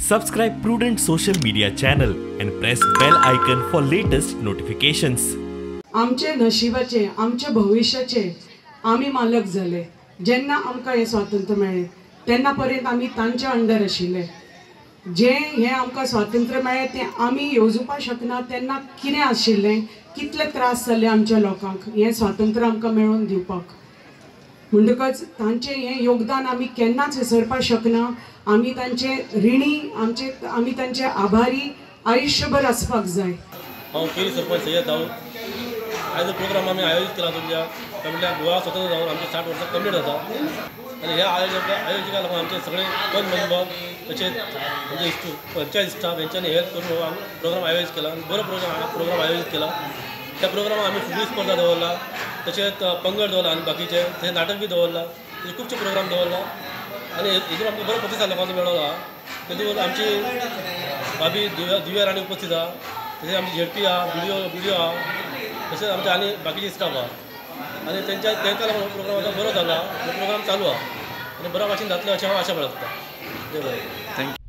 Subscribe Prudent social media channel and press bell icon for latest notifications. आमचे नशिबाचे, आमचे भविष्याचे आमी मालक जाले. जेन्ना आमकां हें स्वातंत्र्य मेळ्ळें तेन्ना पर्यंत आमी तांच्या अंडर आशिल्ले. जें हें आमकां स्वातंत्र्य मेळ्ळें तें आमी येवजुपाक शकना तेन्ना कितें आशिल्लें, कितले त्रास जाले आमच्या लोकांक हें स्वातंत्र्य आमकां मेळोवन दिवपाक. म्हणटकच तांचें हें योगदान आमी केन्नाच विसरपाक शकना. आमी तांचे रिणी, आमी तांचे आभारी आयुष्यभर आसपाक जाय. हांव केरी सरपंच सय्यद दाऊद. आयज प्रोग्राम आमी आयोजीत केला तुमच्या म्हणल्यार गोवा स्वतंत्र जावन आमचे 60 वर्सां कंप्लीट जाता आनी ह्या आयोजकां लागून आमचे सगळे पंच मेंबर तशेंच आमचे पंचायत स्टाफ हेंच्यांनी हेल्प करून आमी प्रोग्राम आयोजीत केला आनी बरो प्रोग्राम आयोजीत केला. त्या प्रोग्रामाक आमी फुगडी स्पर्धा दवरला, तशेंच पंगड दवरला आनी बाकीचे तशें नाटक बी दवरला, खुबशे प्रोग्राम दवरला आनी हेतून आमकां बरो प्रतिसाद लोकांचो मेळ्ळो आहा. तेतून आमची भाभी दिव्या राणी उपस्थित आहा, तशेंच आमची झेडपी आहा, बिडिओ आहा, तशेंच आमचे आनी बाकीचे स्टाफ आहा आनी तांकां लागून हो प्रोग्राम आतां बरो जाला. हो प्रोग्राम चालू आहा आनी बऱ्या भाशेन जातलो अशें हांव आशा बाळगता. देव बरें. Thank you.